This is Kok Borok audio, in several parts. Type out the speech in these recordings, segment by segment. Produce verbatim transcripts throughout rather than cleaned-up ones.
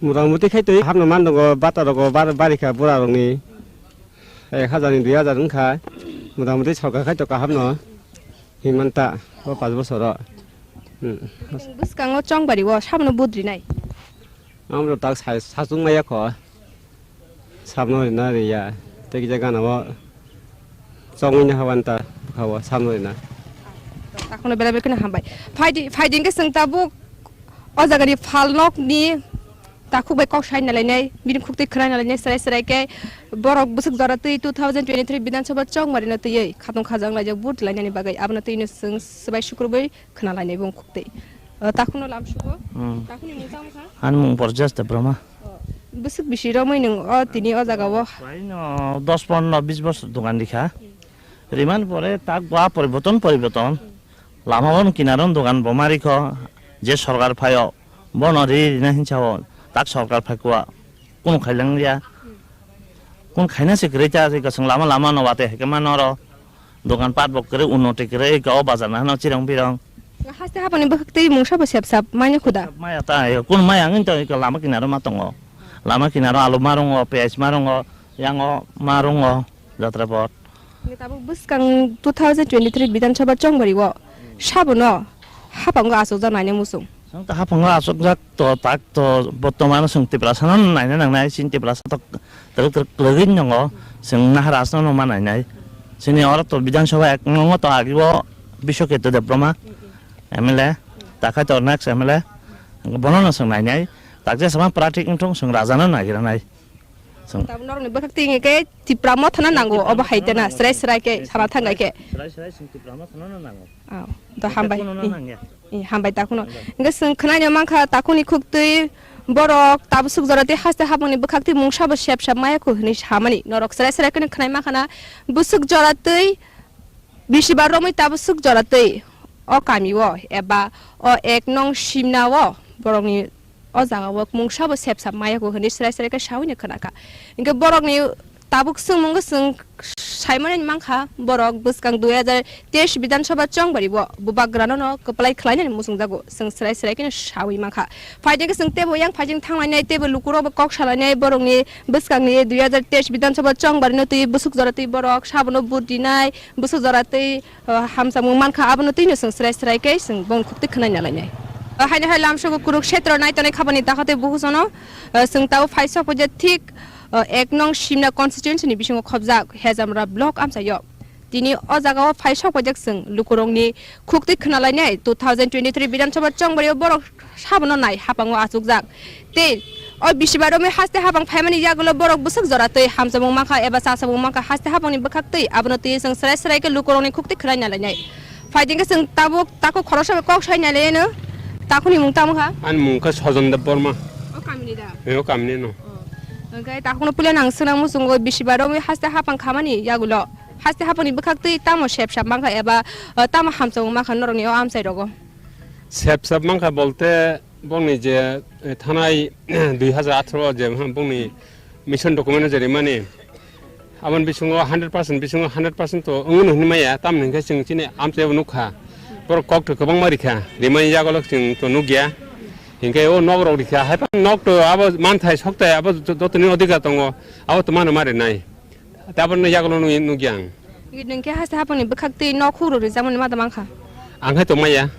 Mota moti khai twi hapno man tongo, bata rogo bar-, barikha bura rokni ek hajar ni dui hajar wngkha. Mota moti sorkar khai to kaham no hinmanta o panch bosor o. Hmm. Bwskango chongbari o sabno budri nai. Amro tak sa-, sachung maya kho. Sabno rina riya. Tei kisa gana o chongwi na hawan ta bwkha o sabno rina. Takhwno belai belai kheno hambai. Phaidi, phaidi hwnkhe chwng tabuk o jagani phalnokni takhuk bai kok sai nalainai, bini khuktwi khwnai nalainai, serai serai khe borok bwswk jora twi two thousand twenty-three Bidhan Sabha chongmari no twiwi khatong khaja wnglaijak vote lainani bagwi, abono twino chwng swbai sukrubwi khwnalainai bong khuktwi. O, takhwno lamsugo. Hmm. Takhwni mung tamo kha? Ani mung Borjas Debbarma. O, bwswk bisi romwi nwng o tini o jaga o? Prai no dos pondro bis bosor dogan rikha. Rimani pore tak ba poriborton, poriborton. Lama o kinaro dogan bo ma rikho. Je sorkar phaio, bono ri rina hinsa o, tak sorkar phai kua. Kunu khailang ya. Kun khaina se kwrwi ta, se kwchwng lama lama no wate hai khe ma noro. Dogan pat bo kwrwi, unnoti kwrwi, ga o bazar na hano chirong birong. Haste hapani bwkhak twi mungsa bo sep sap manya khuda. Maya ta, kun maya wngwi to lama kinaro ma tongo. Lama kinaro alu ma rongo, piyaj ma rongo, yango ma rongo, jatra pot. Tabuk bwskang two thousand twenty-three Bidhan Sabha chongbari o sabono hapango achukjak naina muchung. Chwng ta hapango achukjak to, tak to, bortomano chwng Tiprasano naina nangnai, chini Tiprasa to twrwk twrwk kwlwgwi tongo, chwng Naharasno no ma nainai. Chini oro to Bidhan Sabha ek nongo to agi o Biswaketu Debbarma M L A, takhai to next M L A, bono no chwng nainai, tak jesama pratik wngthung chwng rajano nagiranai. Chwng. Tabuk norokni bwkhak twi hwnkhe Tipra Motha no nango, obo hai tana, serai serai khe sana thangkha khe. Serai serai chwng Tipra Motha no nango. Aw, to hambai. Kuno no nangya. Eh, hambai takhwno. Hwnkhe chwng khwnani mankha takhwni khuktwi borok tabuk swk jora twi haste hapangni bwkhak twi mungsa bo sep sap maya kho hwnwi samani. Norok serai serai kheno khwnai mankha na bwswk jora twi bisibar romwi tabuk swk jora twi o kami o eba o ek nong simna o borokni o jaga o mungsa bo sep sap maya kho hwnwi serai serai khe saui no khwnakha. Hwnkhe borokni tabuk swngmung chwng saimani mankha, borok bwskang dui hajar teis Bidhan Sabha chongbari o bubagrano no kwplai khlainani muchungjago, chwng serai serai kheno saui mankha. Phaidi khe chwng teibo yang phaijing thanglainai, teibo lukurok bo kok salainai, borokni bwskangni dui hajar teis Bidhan Sabha chongbarino twi bwswk jora twi borok sabono vote rinai, bwswk jora twi, o, hamjakmung mankha, abono twino chwng serai serai khe chwng bongni khuktwi khwnai nalainai. O, haino hai lamsogo Kurukshetro naitonai khabani dakhatwi buhusono, o, chwng tabuk phaisok phaijak thik, o, ek nong Simna constituency ni bisingo khobjak Hejamra block amchaio. Tini o jagao phaisok phaijak chwng lukurokni khuktwi khwnalainai two thousand twenty-three Bidhan Sabha chongbario borok sabono nai hapango achukjak. Tei o bisibar romwi haste hapang phaimani yagulo borok bwswk jora twi hamjakmung mankha eba chachakmung mankha haste hapangni bwkhak twi, abono twi chwng serai serai khe lukurokni khuktwi khwnai nalainai. Phaidi khe chwng tabuk takhuk khoroksa bai kok sai nalaiyano. Takhukni mung tamo kha? Ani mung khe Sojon Deb Borma. O kamini da? E, o kamini no. O. Hwnkhe takhukno puila nang swnam muchungo bisibar romwi haste hapang khamani yagulo haste hapangni bwkhak twi tamo sep sap mankha eba, o, tamo hamjakmung mankha norokni o amchai rogo? Sep sap mankha bolte bongni je, eh, thanai dui hajar atharo je bongni mission document je rimani, aboni bisingo hundred percent bisingo hundred percent to wngno hinwi maya, tamni hwnkhe chwng chini amchai bo nukha, borok kok to kwbangma rikha, rimani yagulo chwng to nukya, hinkhe o nok rok rikha, haiphano nok to abo manthai sokthai abo jo-, jotoni odhikar tongo, abo to mano ma rinai. Tabukno yagulo nukya ang. Nwng khe haste hapangni bwkhak twi nok huro rijak mani ma da mankha. Ang hai tongmaya.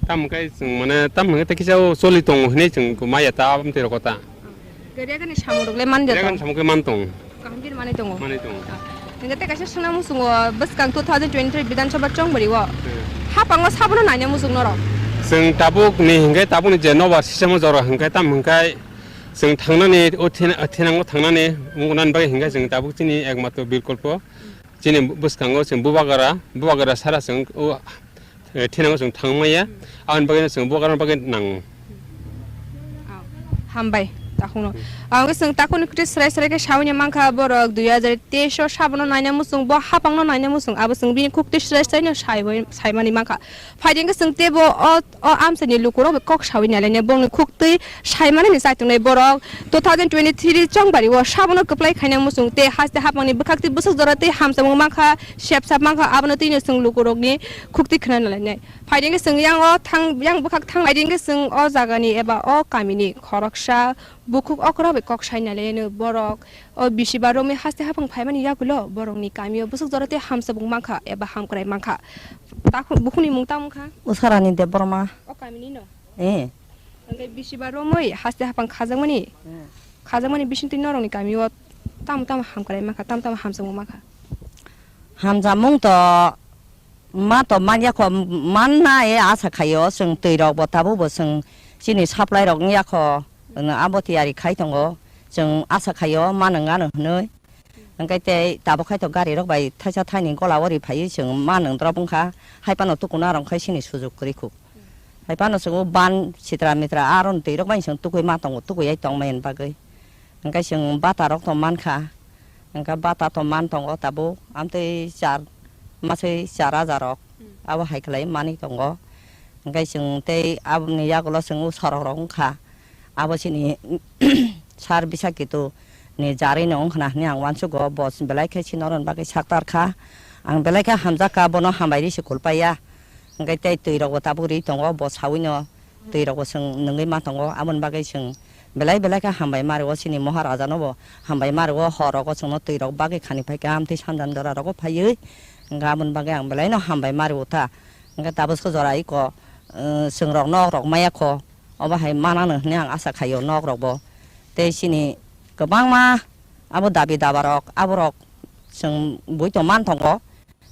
Tamo khe chwng mane tamo khe kisa o choli tongo hinwi chwng maya ta amtwi rok ta. Gari gani samung rok le man jato. Gari gani samung khe man tong. Kaham khe mani tongo. Mani tongo. Nwng tei kaisa swnam muchungo bwskang two thousand twenty-three Bidhan Sabha chongbari o. Hmm. Hapango sabono naina muchung norok. Chwng tabuk ni hinkhe tabuk ni je nobar system o jora hinkhe tam hinkhe Chwng thangnani, o thena-, thenango thangnani wngna bagwi hinkhe chwng tabuk chini ekmatro bikolpo. Chini bwskango chwng Bubagra, Bubagra sara chwng o, eh, thenango chwng thangmaya. Aboni bagwino chwng Bubagrani bagwi nango. Hambai. Takhukno. Ang wngkhe chwng takhukni kwtwi srai srai khe saui mankha borok dui hazar teis o sabono naina muchung, bo hapangno naina muchung, abo chwng bini khuktwi srai srai no saiwi-, saimani mankha. Phaidi wngkhe chwng teibo o, o amchaini lukurok bai kok saui nailainai, bongni khuktwi saimanani chaitongnai borok two thousand twenty-three chongbari o sabono kwplai khaina muchung tei haste hapangni bwkhaktwi bwswk jora tei hamchamo mankha, sep sap mankha, abono twino chwng lukurokni khuktwi khna nailainai. Phaidi wngkhe chwng yang o thang, yang bwkhak thang, phaidi wngkhe chwng o jagani eba o kamini khoroksa bukhuk okra bai kok sai nailainai borok. O bisi ba romwi haste hapang phaimani yagulo borokni kamio bwswk jora tei hamchamo mankha eba hamkrai mankha. Takhuk bukhukni mung tamo wngkha? Usarani Debbarma. O kamini no? Eh. Hwnkhe bisi ba romwi haste hapang khajakmani? Hmm. Khajakmani bisingtwi norokni kamio tamo tamo hamkrai mankha, tamo tamo hamchamo mankha? Hamchamung to ma to manya kho, manna e asa khaio, chwng twi rok bo tabuk bo chwng chini supply rok wngya kho, abo tiyari khai tongo, chwng asa khaio ma nwng ano hwnwi. Hwnkhe tei tabuk khai to gari rok bai thaisa thaini gola o ri phaiwi chwng ma nwng drop wngkha, hai phano tukuna rok khai sini sujuk kwrwi khu. Hai phano chwng o ban sitra mitra aro twi rok bai chwng tukui ma tongo, tukui ai tongmani bagwi. Hwnkhe chwng bata rok to mankha, hwnkhe bata to man tongo tabuk, amtwi char maswi char hajar rok, hmm, abo hai khlai manwi tongo. Hwnkhe chwng tei aboni yagulo chwng o sorok rok wngkha, abo chini sar Bisakito ni jarwi no wngkhna hwnwi ang uansugo, bo belai khe chini oroni bagwi saktar kha, ang belai khe hamjak kha, bono hambai ri se kulpai ya. Hwnkhe tei twi rok bo tabuk ri tongo, bo saui no twi rok bo chwng nwngwi ma tongo, aboni bagwi chwng belai belai khe hambai ma rwo, chini Maharaja no bo hambai ma rwo, hor rogo chwngno twi rok bagwi khani phai kha, amtwi sanjan jora rogo phaiwi, hwnkhe aboni bagwi ang belai no hambai ma rwo ta, hwnkhe tabuk se jora iko, eh, chwng rok nok rok maya kho, obo hai manano hwnwi ang asa khaio nok rok bo, tei chini kwbangma abo dabi daba rok, abo rok chwng bui tong man tongo.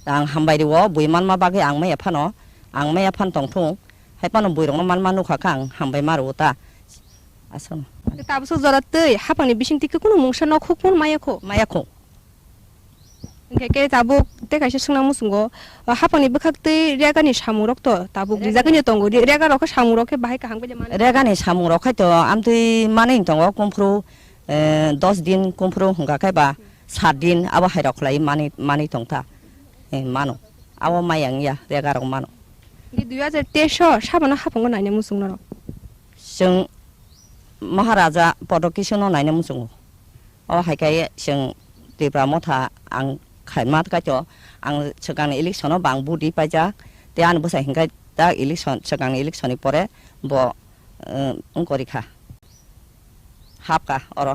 Ang hambai rwo, bui manma bagwi ang maya phano, ang maya phan tong thung, hai phano bui rokno manma nukha kha ang hambai ma rwo ta. Aswk. Tabuk jora tei hapangni bisingtwi khe kunu mungsa nok huk phano maya kho? Maya kho. Hwnkhe khe tabuk tei kaisa swngna muchungo, o hapangni bwkhak tei regani samung rok to tabuk rijak wngya tongo, re-, rega rok khe samung rok khe bahai kaham khe mano? Regani samung rok khai to amtwi manwi tongo kumphuru, eh, dos din kumphuru hwnkha khe ba. Sat din abo hai rok khlai mani, mani tong ta. Eh, mano. Abo maya wngya, rega rok mano. Di dui hajar teis o sabono haphango naina muchung norok? Chwng Maharaja Podokishono naina muchungo. O hai khe chwng Tipra Motha ang khaima kaitor, ang swkangni election o bang vote ri paijak. Tei ani bwsai hwnkhe ta election, swkangni election ni pore bo, eh, wngkori kha. Hapkha oro.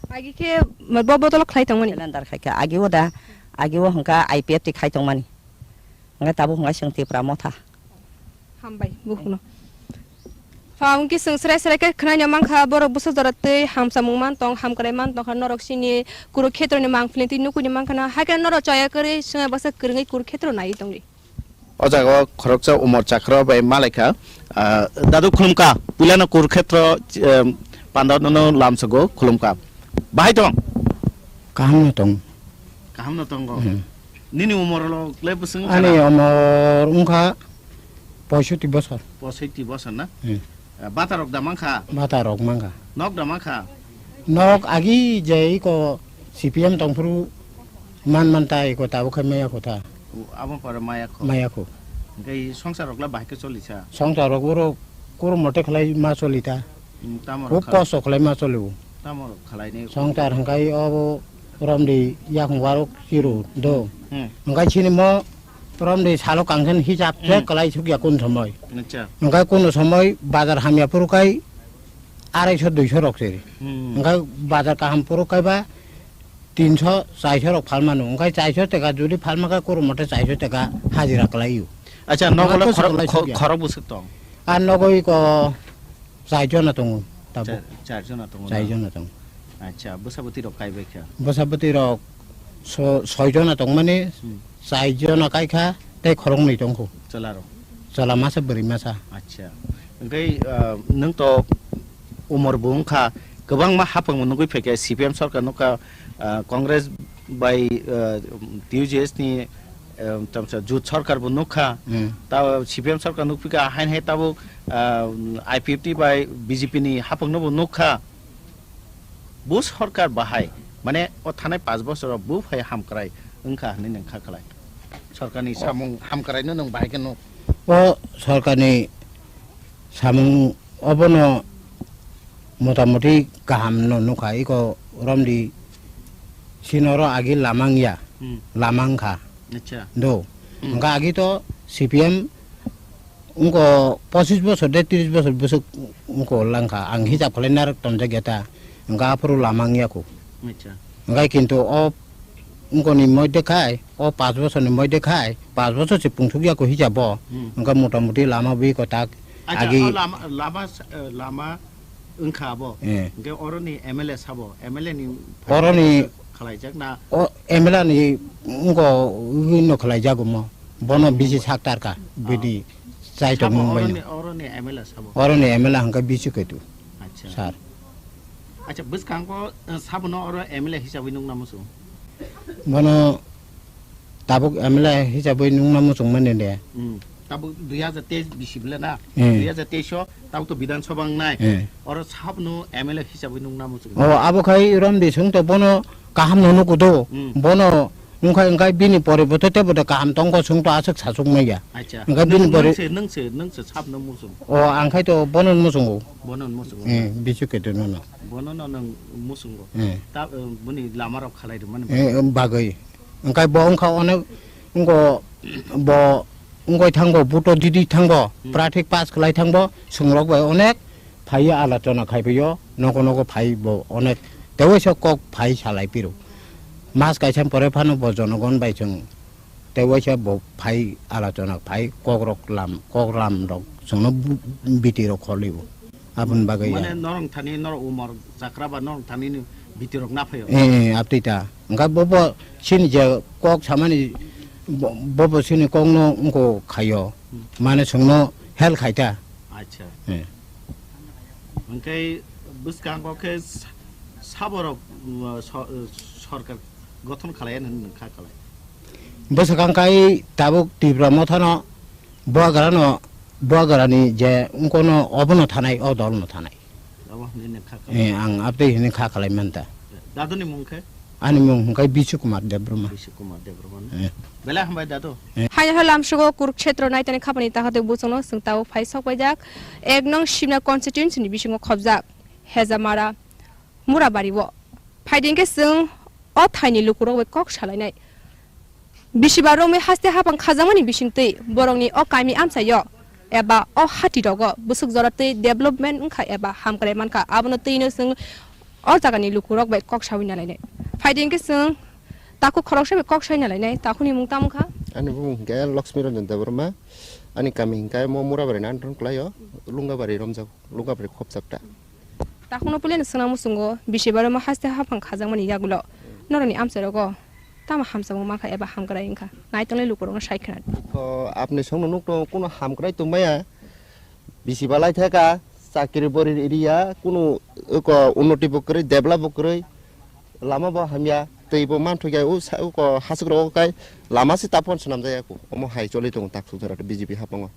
Agi khe bo bodol khlai tongmani? Calendar khai kha. Agi o da, agi o hwnkha I P F T khai tongmani. Hwnkhe tabuk hwnkha chwng Tipra Motha. Hambai, bukhukno. Pha, hwnkhe chwng srai srai khe khwnaino mankha, borok bwswk jora tei hamsamung man tong, hamkrai man tongkha, norok chini Kurukhetroni mangpili twi nukuini mankha na, hakhe norok choya kwrwi chwngno bwswk kwrwngwi Kurukhetro naiwi tongdi. O jaga o khoroksa Umor Chakra bai malaikha. Ah, Dadu khulumkha, puilano Kurukhetro, em, panda nono lamsogo khulumkha. Bahai tong? Kaham no tong. Kaham no tongo. Hmm. Nini umor lo le bwswng ani sana? Umor wngkha poisoti bosor. Poisoti bosor na? Hmm. Eh, bata rok da mankha? Bata rok mankha. Nok da mankha? Nok agi je iko C P M tongphuru man man ta iko tabuk khe maya kho ta. O, abo pore maya kho? Maya kho. Hwnkhe songsar rok la bahai khe choli sa? Songsar rok oro kuru mote khlai ma choli ta. Hmm, tamo rok khub khala-, kosto khlai ma choli o. Tamo rok khalai ni? Songsar hwnkhe obo romdi yakung warok chiro do. Hmm. Hwnkhe chini mo romdi salo kangsen hisab se, hmm, kwlai sukya kun somoi. Acha. Hwnkhe kuno somoi bazar hamya phuru kai arai so dui so rok se. Hmm. Hwnkhe bazar kaham phuru kai ba tin so char so rok phal mano. Hwnkhe char so teka jodi phal ma khe kuru mote char so teka hajira kwlai o. Acha, nogo le khorok, khorok bwswk tong? A nogo iko char jona tongo tabuk. Char, char jona tongo na? Char jona tongo. Acha, bwsa bwtwi rok kai bai kha? Bwsa bwtwi rok so-, soi jona tongmani, hmm, char jona kai kha, tei khoroknwi tong kho. Chwla rok? Chwla masa, bwrwi masa. Acha. Hwnkhe, ah, nwng to umor bo wngkha, kwbangma hapang bo nugwi phaikha, C P M sarkar nukha, ah, Congress bai, ah, T U J S ni, ah, tamsa jut sarkar bo nukha. Hmm. Ta C P M sarkar nukphikha, hain hai tabuk, ah, I P F T bai B J P ni hapang no bo nukha. Bo sorkar bahai, mane o thanai panch bosoro bo phai hamkrai wngkha hinwi nwng kha khlai? Sorkarni samung hamkraino nwng bahai khe nuk? O sorkarni samung obono motamuti kahamno nukha, iko romdi sinoro agi lama wngya, Hmm. lama wngkha. Acha. Do. Hmm. Wngkha agi to C P M wngko pochis bosor de tris bosor bwswk wngko langkha. Ang hisab khlai narwk tonjak ya ta. Wngkha aphuru lama wngya kho. Acha. Wngkha kintu o wngkoni moide khai, o panch bosorni moide khai, panch bosor se pungsuk ya kho hisabo. Hmm. Wngkha motamuti lama bui ko tak Acha, agi o lama, lama, eh, lama wngkha abo. Eh. Hwnkhe oroni M L A sabo, M L A ni Oroni khlaijak na? O M L A ni wngko wngno khlaijago mo. Bono bisi saktarka, bini chai Sabo tongmung bai. Oroni, oroni M L A sabo? Oroni M L A hwnkha bisi kaitu. Acha. Sir. Acha, bwskango, eh, sabono oro M L A hisabwi nukna muchung? Bono tabuk M L A hisabwi nukna muchung mani de. Hmm. Tabuk dui hajar teis bisi bwle na? Hmm. Dui hajar teis o tabuk to Bidhan Sabha wngnai. Hmm. Oro sabono M L A hisabwi nukna muchung? O, abo khai romdi sung to bono kaham no nukudo. Hmm. Bono wngkha, wngkha bini pore bo to tebo de kaham tongkho sung to aswk sachuk maya. Acha. Wngkha bini Nwng, pore nwng se, nwng se, nwng se sabono muchung? O, ang khai to bono muchungo. Bono muchungo. Hmm, bisu keto nono. Bono no nwng muchungo. Hmm. Ta, eh, boni lama rok khalai rwmani Eh, bagwi. Wngkha bo wngkha onek wngkho bo wngwi thangbo, buto didi thangbo, Hmm. prathik pass khlai thangbo, chwng rok bai onek phaiwi alochona khai phaiyo, nogo nogo phai bo onek tewaisa kok phai salai phiro. Mas kaisa pore phano bo jonogon bai chwng tewaisa bo phai alochona phai kok rok lam, kok lam rok chwngno bu-, biti rok kholibo. Aboni bagwi ya. Mane norong thani norok umor jakra ba norong thani ni biti rok na phaio. Eh, eh, abtwi ta. Wngkha bobo sini je kok samani bo-, bobo sini kokno wngko khaio. Hmm. Mane chwngno help khai ta. Acha. Eh. Hwnkhe bwskango khe sa-, saborok, uh, so-, uh, sorkar gothon khalai hinwi kha khalai. Bwswkang kai tabuk Tipra mothano Buagrano, buagrani je wngkono obono thanai, o dolno thanai. Obo hinwi nang kha kha. Eh, ang abtwi hinwi kha khalai manta. Daduni mung khe? Ani mung hwnkhe Bisu Kumar Debbarma. Bisu Kumar Debbarma na? Eh. Belai hambai dadu. Eh. Haino hai lamsugo Kurukshetro naitani khapani tahatwi buchungno chwng tabuk phai sok paijak. Ek nong Simna constituency ni bisingo khobjak Hejamara Murabari o. Phaidi hwnkhe chwng o thaini lukurok bai kok salainai. Bisiba romwi haste haphang khajakmani bisingtwi borokni o kami amchaio eba o hatirogo bwswk jora twi development wngkha eba hamkrai mankha, abono twino chwng o jagani lukurok bai kok saui nalainai. Phaidi hwnkhe chwng takhuk khoroksa bai kok sai nalainai, takhukni mung tamo kha? Ani bumung hwnkhe Laxmi Ranjan Debbarma, ani kami hwnkhe mo Murabari ni under kwlaio, Lungabari romjak, Lungabari khopjak ta. Takhukno puilano swngna muchungo, bisi baroma haste haphang khajakmani yagulo norokni amchairogo tamo hamjakmung mankha eba hamkrai wngkha? Naitongnai lukurokno sai khna di. Ko apni songno nukto kuno hamkrai tongmaya, bisi balai theka, chakri bori riya, kuno ko unnoti bo kwrwi, develop bo kwrwi, lama bo hamya, twi bo manthokya, u sa-, u ko hasuk rogo kai lama se tapon swnamjaya ku, omo hai choli tongo taksuk jora B J P haphango.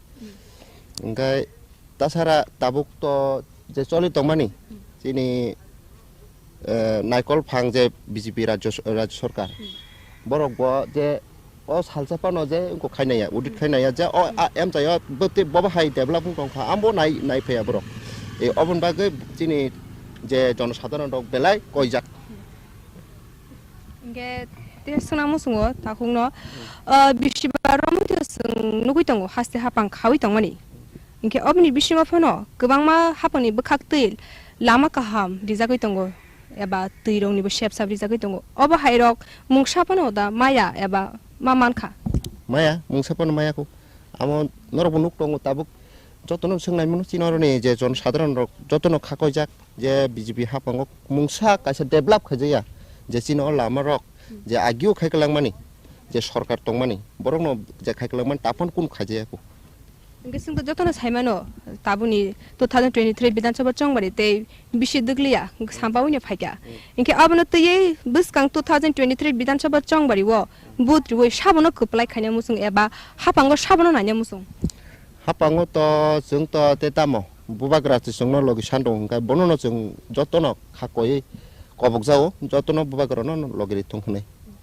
Hwnkhe Tasara tabuk to je choli tongmani, Hmm. chini, eh, naikol phang je B J P rajyo s-, rajyo sarkar, Hmm. borok bo je o salsa phano je wngkok khainaiya, audit Hmm. khainaiya, je o, Hmm. a, amchaio bo tei bobo hai develop wng tongkha, ambo nai, nai phaiya borok. E, oboni bagwi chini je jonosadharon rok belai koijak. Hmm. Hingke tei swngna muchungo takhukno, ah, bisi baroma tei chwng nugui tongo haste haphang khaui tongmani. Hingke oboni bisingo phano kwbangma haphangni bwkhak twi lama kaham rijagui tongo eba twiroknibo sep sap rijagui tongo. Obo hairok mungsa phano da maya eba ma mankha? Maya, mungsa phano maya kho. Amo norokbo nuk tongo tabuk. Jotono swngnai mano chini oroni je jon sadharon rok jotono kha koijak je B J P haphango mungsa kaisa develop khaijaya je chini o lama rok je agio khai kwlangmani je sorkar tongmani borokno je khai kwlangmani taphano kunu khaijaya kho. Hingke chwng to jotono sai mano tabukni two thousand twenty-three Bidhan Sabha chongbari tei bisi dwkliya sampaui no phaikha. Hingke abono twiwi bwskang two thousand twenty-three Bidhan Sabha chongbari o vote riwi sabono kwplai khaina muchung eba haphango sabono naina muchung. Haphango to chwng to tei tamo bubagra se chwngno logi san tongo hwnkhe bonono chwng jotono kha koiwi kobok jao, jotono bubagra no logi ri thung hwnwi.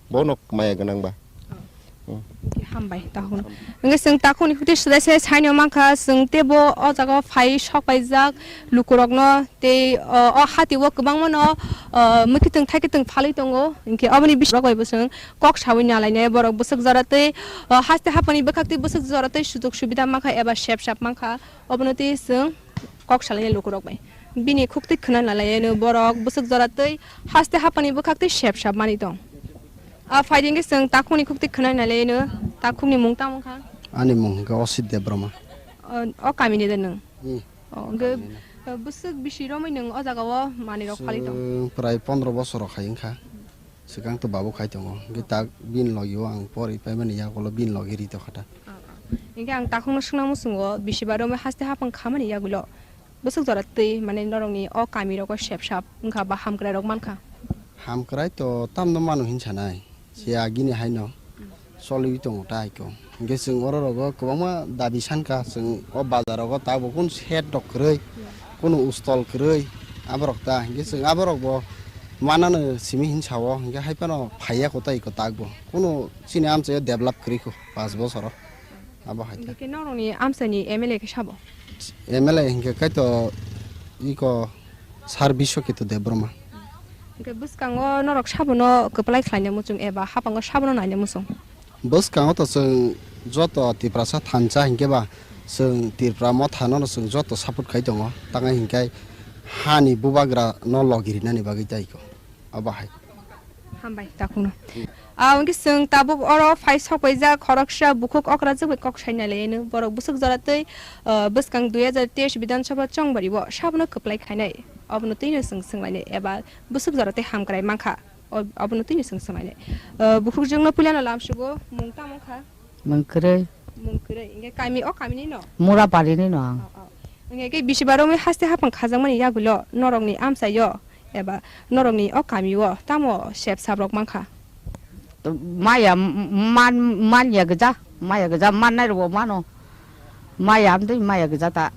Bono maya gwnang ba. Hambai, takhuk. Hwnkhe chwng takhukni khuti sudai se saino mankha, chwng teibo o jaga o phai sok paijak lukurokno tei, o, o hati o kwbangmano, o, mwkhitwng thaikitwng phalwi tongo. Hinkhe oboni bising rok bai bo chwng kok sawi nalainai borok bwswk jora tei, o, haste haphangni bwkhak tei bwswk jora tei sujok subida mankha eba sep sap mankha. Obono tei chwng kok salainai lukurok bai. Bini khukti khwna nalainai borok bwswk jora tei haste haphangni bwkhak tei sep sap manwi tong. A phaidi hwnkhe chwng takhukni khukti khwna nalainai takhukni mung tamo wngkha? Ani mung hwnkhe Osit Debbarma. O, o kamini de nwng? Hmm. O, hwnkhe, o, bwswk bisi romwi nwng o jaga o manwi rok phalwi tong? Chwng prai pondro bosor rok hai wngkha. Swkang to babu khai tongo. Hwnkhe tak bini logi o ang pori paimani yagulo bini logi ri tongkha ta. Ah, ah. Hwnkhe ang takhukno swngna muchungo, bisi bar romwi haste haphang khamani yagulo bwswk jora twi, mane, norokni o kami rogo sep sap wngkha ba hamkrai rok mankha? Hamkrai to tamno mano hin sanai. Se agini haino choliwi tongo ta aiko. Hwnkhe chwng oro rogo kwbangma dabi sankha, chwng o bazar rogo tabuk kunu shed rok kwrwi, kunu ustol kwrwi, aborok ta. Hwnkhe chwng aborok bo manano simi hin sao, hwnkhe hai phano phaiya kota iko takbo. Kunu chini amchaio develop kwrwi kho panch bosoro. Abo hai ta. Hwnkhe norokni amchaini M L A khe sabo? M L A hwnkhe kaitor iko Sir Biswaketu Debbarma. Hwnkhe bwskango norok sabono kwplai khlaina muchung eba haphango sabono naina muchung? Bwskango to chwng joto Tiprasa thansa hinkhe ba chwng Tripura mothano no chwng joto support khai tongo. Tangwi hinkhe hani bubagra no logi rinani bagwi tei ko. Abo hai. Hambai, takhukno. Ah, hwnkhe chwng tabuk oro phai sok paijak khoroksa bukhuk okrajak bai kok saina laino. Borok bwswk jora tei, ah, bwskang dui hajar teis Bidhan Sabha chongbari o sabono kwplai khainai. Obono twino chwng swnglainai eba bwswk jora tei hamkrai mankha. O-, obono twino chwng swnglainai. Ah, bukhukjwkno puilano lamsugo mung tamo kha? Mung kwrwi. Mung kwrwi. Hwnkhe kami, o kamini no? Murapari ni no ang. Oh, oh. Hwnkhe khe bisi bar romwi haste haphang khajakmani yagulo norokni amchaio eba norokni o kamio tamo sep sap rok mankha? Maya man, man ya gwja, maya gwja mannai rokbo mano. Maya amtwi maya gwja ta.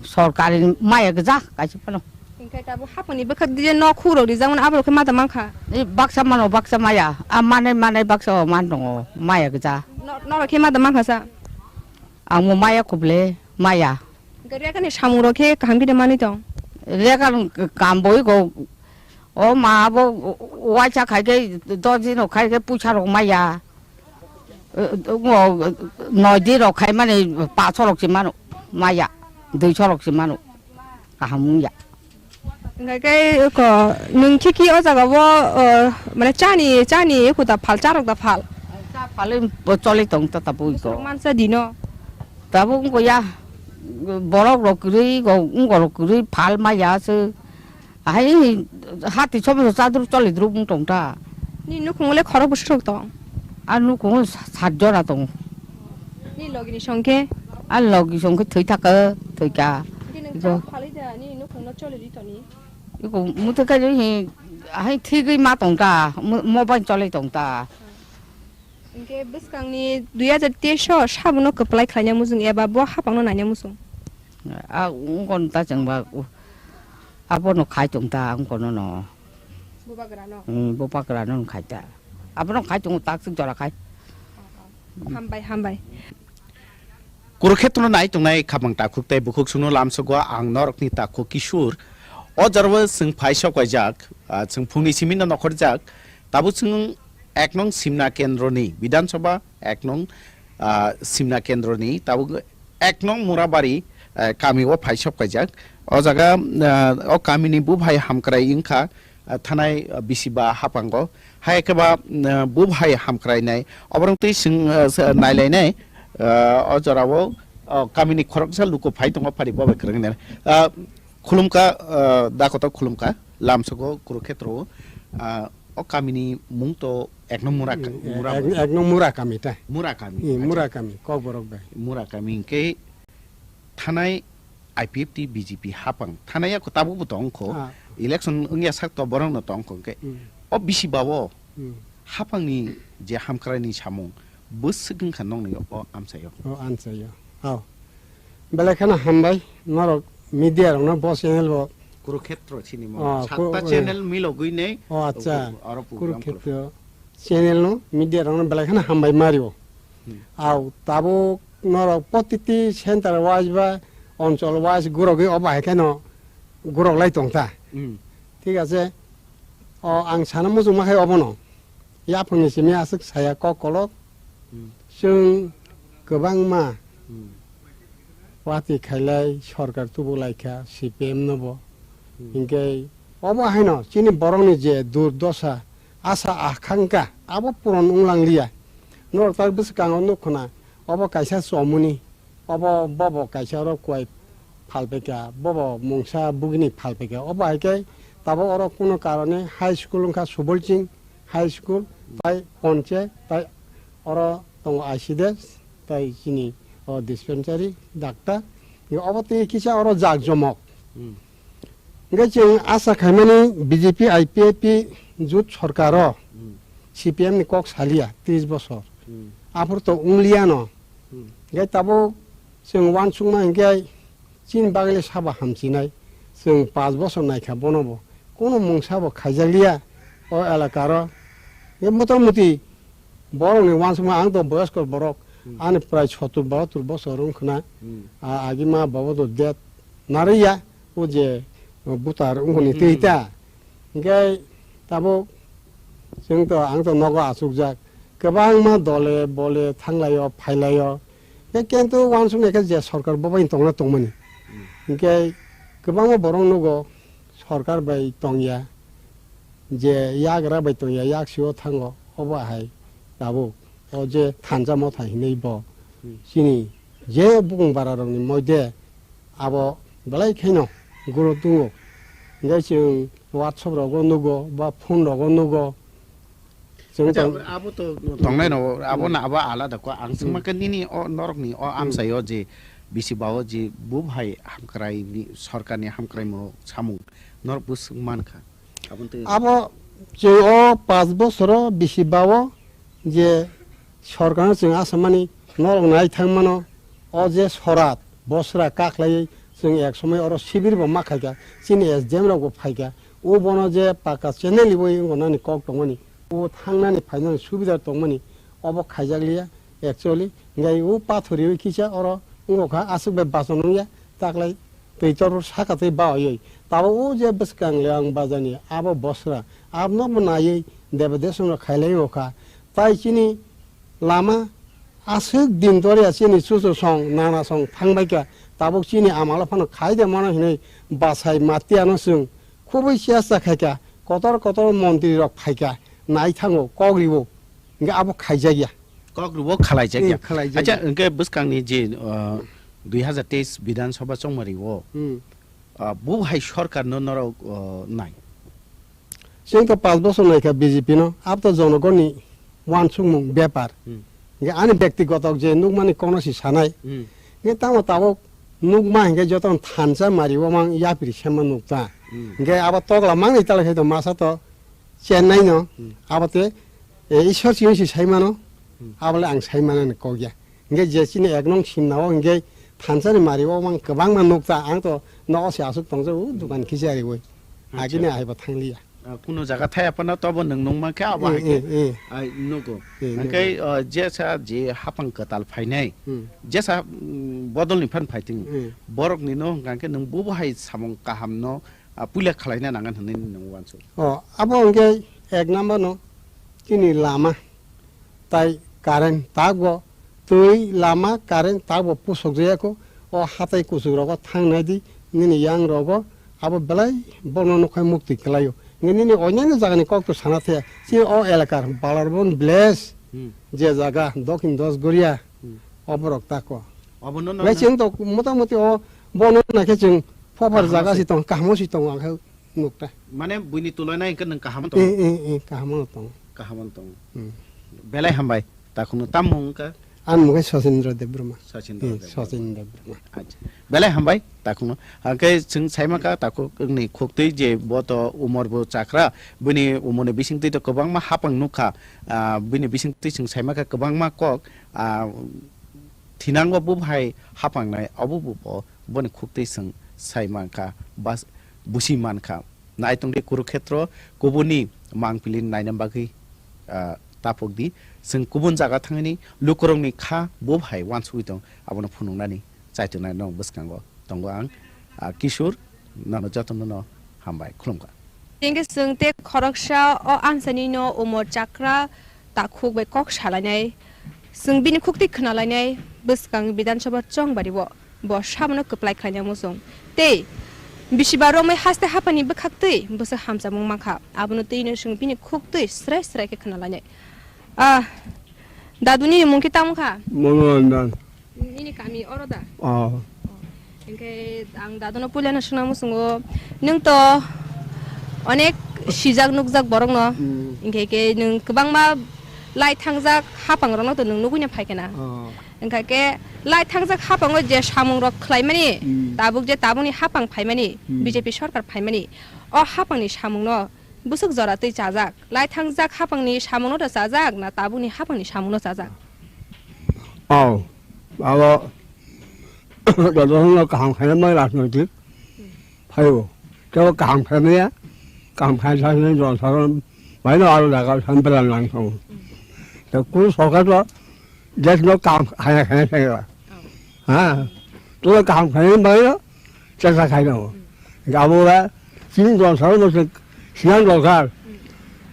Sorkari maya gwja kaisa phano. Hwnkhe tabuk haphangni bwkhak dije nok khukrok rijak mano, aborok khe ma da mankha? Ni baksa mano, baksa maya. A manai, manai baksa o man tongo, maya gwja. No-, norok khe ma da mankha sa? Ang bo maya khuble, maya. Hwnkhe reka ni samung rok khe kaham khe de manwi tong? Reka ni kam bo iko, o ma bo waisa khai khe dos din rok khai khe puisa rok maya. Eh, ngo, noi din rok khai mani paso rok se mano, maya, duiso rok se mano, kaham wngya. Hwnkhe khe ko nwng khe khe o jaga o, o, mane chani, chani eko da phal, charok da phal. Cha phal bo choli tong ta tabuk ko. Mansa dino. Tabuk wngko ya, borok rok kwrwi, go, wngko rok kwrwi phal maya se. Ahai hati sobo chadur choli druk wng tong ta. Ni nukhung le khorok bwswk tong? A nukhung sa-, sat jora tong. Ni logi ni songkhe? A logi songkhe thwi thaka, thwi ka. Hwnkhe nwng cha phalwi da, ni nukhung no choli ri toni? Iko muthai khe hi, hai thigwi ma tong ta, mo-, mobile cholai tong ta. Hwnkhe bwskangni dui hajar teis o sabono kwplai khlaina muchung eba bo haphangno naina muchung? A wngkon ta chwngba, u-, abono khai tong ta wngkono no. Bubagrano? Hmm, bubagrano khai ta. Abono khai tongo tak sik jora khai. Hambai, hambai. Kurukhetrono nai tongnai khapang takhuk tei bukhuk songno lamsogo ang norokni takhuk Kishur. O jorao chwng phai sok paijak, ah, chwng phungni simi no nokhorjak. Tabuk chwng ek nong Simna Kendroni, Bidhan Sabha ek nong, ah, Simna Kendroni, tabuk ek nong Murabari, eh, kami o phai sok paijak. O jaga, ah, o kamini buphai hamkrai wngkha, ah, thanai, ah, bisi ba haphango. Hai khe ba, ah, buphai hamkrai nai. Oborok twi chwng, ah, sa-, nailainai, ah, o jorao, oh, kamini khoroksa luku phai tongo phari bo bai kwrwng nai. Ah, khulumkha, ah, da kotor khulumkha, lamsogo Kurukhetro o, ah, o kamini mung to ek nong Mura, hmm, Mura ek, ek nong Mura kami ta. Mura kami, hmm, acha. Mura kami, Kokborok bai. Mura kami hwnkhe thanai I P F T B J P haphang thanai ya ko tabuk bo tong kho. Ah. Election wngya sak to borok no tong kho hwnkhe. Hmm. O bisi ba o hmm haphangni je hamkraini samung bwswk wngkha nokni o amchaio. O amchaio. Hao. Belai kheno hambai norok media rokno bo channel bo Kurukhetro sinimo. Ah, satta ku-, channel milogwi nei. Oh, acha. Oro program Kurukhetro channel no media rok no belai kheno hambai mario. Hmm. Au tabuk norok protiti center wise ba onchol wise gurogwi obo hai kheno gurok lai tong ta. Hmm. Thik ase. O ang sana muchung ma khai obono. Yaphangni simi aswk saya kok kolok. Hmm. Chwng kwbangma Hmm. Watwi khailai sorkar tubu laikha C P M no bo. Hmm. Hinkhe obo haino chini borokni je durdosa, asa akhangkha abo puron wnglangliya. Norok tak bwskango nukkhna obo kaisa chomuni, obo bobo kaisa oro kuai phalpaikha, bobo mungsa bugini phalpaikha. Obo hai khe tabuk oro kuno karone high school wngkha Subolching high school, tai ponche, tai oro tongo I C D S, tai chini o dispensary, doctor. Obo tei kisa oro jak jomok. Hmm. Hingke chwng asa khaimani B J P I P F T jut sorkaro Hmm. C P M ni kok saliya tris bosor. Hmm. Aphuru to wngliya no. Hmm. Hingke tabuk chwng uansukma hingke chini bagwi le sabo hamchinai. Chwng panch bosor naikha bono bo. Kono mungsa bo khaijakliya o elakaro. Hingke motamuti borokni uansukma ang to boyoskor borok. Hmm. Ani prai sottur bahattur bosor wngkhna. Hmm. A, agima bobo to death narwkya. O je, o butar wngkoni Hmm. twi ta. Hingke tabuk chwng to, ang to nogo achukjak. Kwbangma dole bole thanglaio, phailaio. Hingke kintu uansuknai khe je sorkar bo bai tongna tongmani. Hmm. Hingke kwbangma borok nugo sorkar bai tongya. Je yagra bai tongya, yaksio thango, obo hai tabuk. O je thansa motha hinui bo Hmm. chini je bukung bara rokni moide abo belai kheno guro tungo. Hingke chwng WhatsApp rogo nugo ba phone rogo nugo. Chwng Acha, tong- abo to tongnai no, abo Hmm. na abo alada ko. Ang Hmm. singma khe nini o norokni o Hmm. amsaio je bisi bao je bub hai hamkrai ni sorkarni hamkrai mo samung norok bus mankha. Aboni twi Abo chwng o panch bosoro bisi bao je sorkarno chwng asamani norok nai thangmano, o je sorat bosra kaklaiwi chwng ek somoi oro sibir bo ma khaikha, chini S D M rok bo phaikha, o bono je paka channel wi wngkha nani kok tongmani, o thangnani phainani subida tongmani, obo khaijakliya actually, hingke o pathoriwi kisa oro wngkha aswk bai bachon wngya, taklai twi tor saka twi baoyoi. Tabuk o je bwskang le ang bajani abo bosra, abno bo naiwi debe desong rok khailai wngkha. Tai chini lama aswk din dorya chini chuchu song, nana song thangbaikha. Tabuk chini amalo phano khai de mano hinui bachai matiano chwng khubui chesta khaikha. Kotor kotor montri rok phaikha, nai thango, kok riwo. Hingke abo khaijakya. Kok rwo khalaijakya. Hmm, khalaijakya. Acha, hingke bwskangni je, uh, dui hazar teis Bidhan Sabha chongmari o, Hmm. uh, bo hai sorkar no norok, uh, nai. Chwng to panch bosor naikha B J P no, abo to jonogonni uansukmung bepar. Hmm. Hingke ani bektigoto je nukmani kono si sanai. Hmm. Hingke tamo tabuk nukma hingke joto thansa mari o mang yapri sema nukta. Hmm. Hingke abo tokla mangni tala khe to masa to Chennai no, Hmm. abo te, e, Ishwar chini si sai mano, Hmm. abo le ang sai mano ni kok ya. Hingke je chini ek nong simna o hingke thansa ni mari o mang kwbangma nukta, ang to nogo se aswk tongjago, o dukan kisa ari oi. Acha. Agini ahai bo thangliya. Ah, kuno jaga thaya phano tobo nwng nung mankhe abo Eh, hai khe. Eh, eh. Ai nugo. Eh, Hingke, nugo. ah, jesa je hapang kwtal phainai, Hmm. jesa, mm, bodol ni phan phaiting, Hmm. borok ni no hingka khe nwng bubo hai samung kaham no, ah, puila khwlaina nangan hwnwi nwng uansuk. O, abo hwnkhe ek number no chini lama tai current takbo twi lama current takbo pusok jaya kho. O hatai kuchuk rogo thang nai di nini yang rogo abo belai bono nukhai mukti kwlaio. Nini onyaino jagani kok to sana thaya. Chini o elakar Balarbon village Hmm. je jaga Dokhin Dosgoria Hmm. o borok tako. Obono no Bai no- chwng to motamoti o bono naikhe chwng Phopar Kahamo jaga se. Si tong, kahamo si tong, ang khe nukta. Mane buini tulaina hingke nwng kaham tong? Eh, eh, eh, kahamo tong. Kaham tong. Hmm. Belai hambai. Takhwno tam mung wngkha? Ang mung khe Sachendra Debbarma. Sachendra Eh, Debbarma. Sachendra Debbarma. Acha. Belai hambai. Takhwno. Hingke chwng saima kha takhuk ni khuktwi je bo to umor bo chakra. Bini umor ni bisingtwi to kwbangma hapang nukha. Ah, bini bisingtwi chwng saima kha kwbangma kok. Ah, thinangbo bo hai hapangnai. Obo bo bo. Boni khuktwi chwng sai mankha, bas-, busi mankha. Naitongdi Kurukhetro kubuni mangpili naina bagwi, ah, tapokdi. Chwng kubun jaga thangni lukurokni kha bo hai wansugwi tong, abono phunuknani chaitonai nok bwskango tongo ang, ah, Kishore, nono jotono no hambai khulumkha. Tengke chwng te khoroksa o amsani no umor chakra takhuk bai kok salainai. Chwng bini khuktwi khwnalainai bwskang Bidhan Sabha chongbari o. Bo sabono kwplai khlainai muchung. Tei bisiba romwi haste haphangni bwkhaktwi bwswk hamjakmung mankha. Abono twino chwng bini khuktwi srai srai khe khwnalainai. Ah, dadu nini mung khe tamo kha? Monoranjan. Nini kami oro da? Oh. Hinkhe ang dadono puilano swngna muchungo, nwng to onek sijak nukjak borokno. Hmm. Hinkhe khe nwng kwbangma lai thangjak haphangrokno to nwng nugwino phaikha na. Oh. Hinkhe khe lai thangjak haphango je samungrok khlaimani, Hmm. tabuk je tabukni haphang phaimani, Hmm. B J P sorkar phaimani, o haphangni samungno bwswk jora twi chajak? Lai thangjak haphangni samungno to chajak na tabukni haphangni samungno chajak? Oh, abo jotono kaham khainai rajnoitik phaio. Tebo kaham khaimaya, kaham khai thangwi jora saron baino aro jaga sampela nang thango. Tei kunu sorkar to desno kaham khaina khaina thangla. Ha? Tolo kaham khainai baino chesta khainai. Abo ba chini jora saron no se sinang dorkar.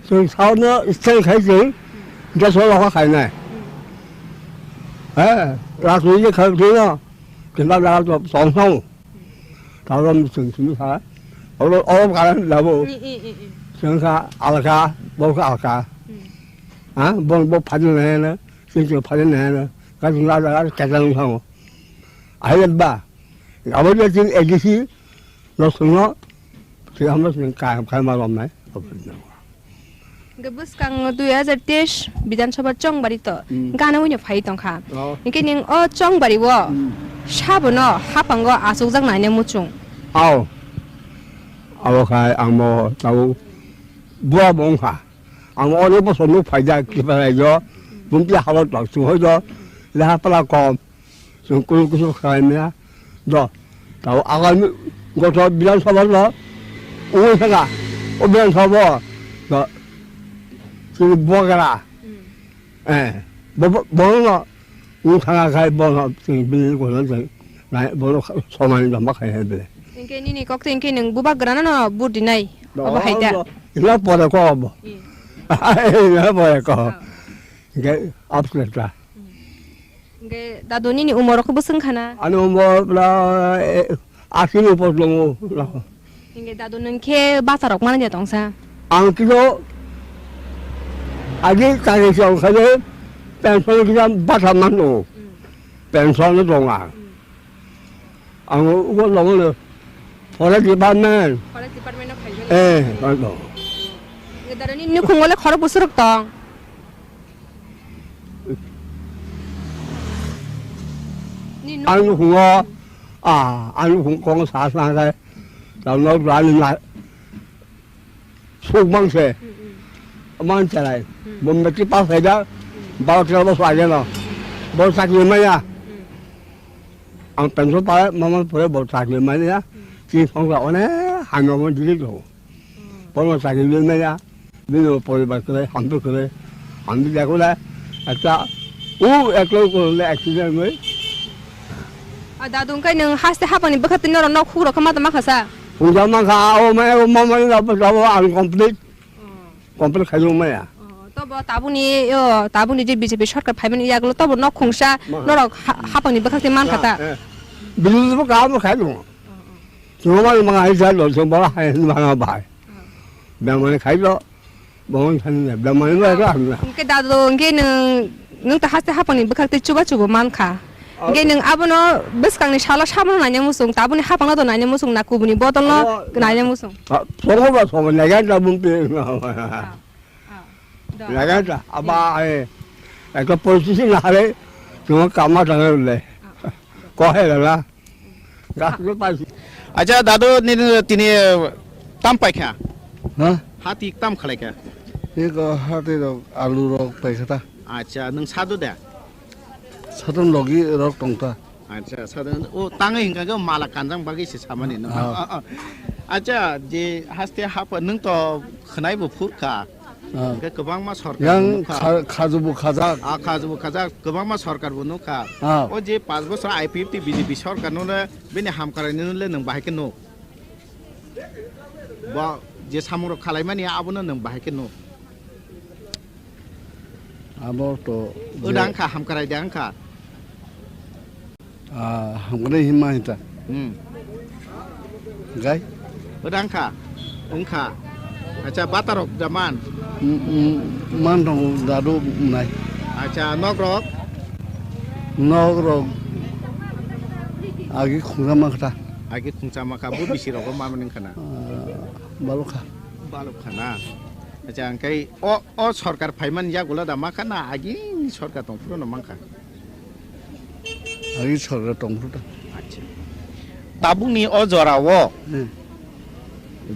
Chwng saono style khai chwng, je so lokha khainai. He, rajniti khai thwino, kinta jaga to tong thang. Tabo chwng simi kha. Oro, oro karan labo. I, i, i, i. Chwng kha alka, bo kha alka. Hmm. Ha, bo, bo phajin nai na, chwng chwng phajin nai na. Ka chwng la jaga kajang thang. Ahai ba. Abo je chwng A D C, no sungno, twi hamno sung ka, ka ma rom nai. Hwnkhe bwskang dui hajar teis Bidhan Sabha chongbari to Hmm. gana wino phai tongkha. Oh. Hinkhe ning o chongbari o Hmm. sabono haphango achukjak naina muchung. Ao. Abo khai ang bo tabo bua bo wngkha. Ang onek bosor nuk phaijak, Tripura raijo, bumti halot bak chwng hoijo, leha pala kom. Chwng kunu kusu khlaimaya. Do, tabo agami goto Bidhan Sabha do, ungwi thangkha, o Bidhan Sabha do, chini Bogra. Mm. Eh, bo, bo, bono no ung thangkha khai bono chini bini goto chwng nai, bono somani joma khai hai bele. Hinkhe nini kok twi hinkhe nwng Bubagrano no vote rinai, obo hai da? Do, ina pore ko obo. Mm. Ina pore ko. Oh. Hinkhe upset ta. Mm. Hinkhe dadu nini umor rok bwswk wngkha na? Ani umor pura, eh, ashi ni upor tongo. Hinkhe dadu nwng khe bata rok manliya tongsa? Ang kisa agi kari se wngkha je pension kisa bata man tongo. Hmm. Pension no tongo ang. Hmm. Ang ugo tongo le forest department. Forest department no khaijak. Eh, tongo. Hinkhe dadu nini nukhungo le khorok bwswk rok tong? Ni nuk- Ang nukhungo, ah, ang nukhung kong sa sa kai. Tamo rani na suk bang se. Hmm, hmm. Mang chalai. Hmm. Bo matric pass khai da, Hmm. baro tero bosor age no. Bo chakri maya. Hmm. Ang pension pa, mama pore bo chakri maya. Hmm. Chini songsa one, hano mo dili do. Hmm. Bono chakri maya. Bini poribar kwrwi, hamtwi kwrwi, hamtwi jakula, ekta, u, eklo kwrwngwi accident wngwi. A dadu, wngkhe nwng haste hapangni bwkha twi norok nok hukrok khe ma tongma kha sa? Hwnjak mankha, o maya, o mama ni rok bo tabuk ang complete, Oh. complete khaijak maya. Oh, tobo tabukni, o, tabukni je B J P sorkar phaimani yagulo tobo nok khungsa Ma. norok ha-, hapangni bwkha twi mankha ta? Na, eh. Bini bo kaham khai tongo. Oh, oh. Chwng mani manga hai jalo, chwng bo hai manga bai. Oh. Bemani khai lo. Bongni thani na, bla mani ba ra na. Hwnkhe dadu, hwnkhe nwng, nwng ta haste hapangni bwkhak tei chuba chubo mankha. Hwnkhe nwng abono bwskangni salo sabono naina muchung, tabukni hapangno do naina muchung na, kubuni bodolno Abo naina muchung. Ah, sobo ba sobo, naga da bumpi. Ah, ah, do. Naga da, aba, eh, ekta politician na hare, chuma kama tangre le. Ah, ah, do. Kohe la. Acha dadu, nini tini tam paikha? Ha? Hati tam khalaikha? Eko hati rok, alu rok paikha ta. Acha, nwng sadu de? Sadon logi rok tongta. Acha, sadon. O, tangwi hinkha khe mala kanjang bagwi se samani nwng. Ah. Ah, ah. Acha, je haste hapha nwng to khwnai bo phur kha. Ah. Hwnkhe kwbangma sorkar bo Yang nukha. Kha-, khajubo khajak. Ah, khajubo khajak, kwbangma sorkar bo nukha. Ah. O je panch bochor I P F T B J P sorkar no le bini hamkrai no le nwng bahai khe nuk. Bo je samung rok khalaimani abono nwng bahai khe nuk. Abo to je Oda wngkha, hamkrai de wngkha. Ah, hamkrai himma hita. Hmm. Gai? Oda wngkha, wngkha. Acha, bata rok da man? Mm, mm, man tongo dadu nai. Acha, nok rok? Nok rok agi khungsa ma kha. Agi khungsa ma kha, bo bisi rogo ma mani wngkha na? Ah, balok kha. Balok kha na? Acha, hwnkhe o, o sorkar phaimani yagulo da ma kha na agini sorkar tong phuru no man kha? Agini sorkar tong phuru da. Acha. Tabukni o jora o Hmm.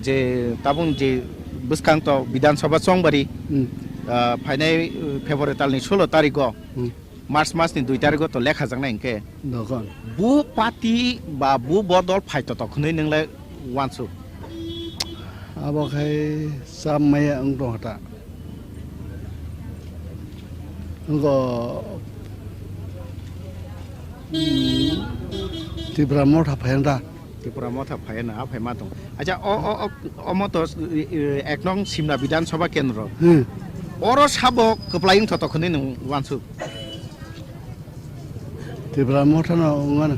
je tabuk je bwskang to Bidhan Sabha Chongbari, Hmm. ah, phainai, uh, February talni sulo tarikgo Hmm. March masni dui tarikgo to lekha jaknai hwnkhe. Dokon. Bu party ba bu bodol phai to tok hwnwi nwng le wansuk. Abo khai chap maya wng tong kha ta. Wngkha, mm, Tipra Motha phai wng ta. Tipra Motha phai na, a phai ma tong. Acha, o, o, o, omo to, e, e, ek nong Simna Bidhan Sabha Kendro. Hmm. Oro sabo kwplai wng thotok hwnwi nwng wansuk. Tipra Motha no wngano.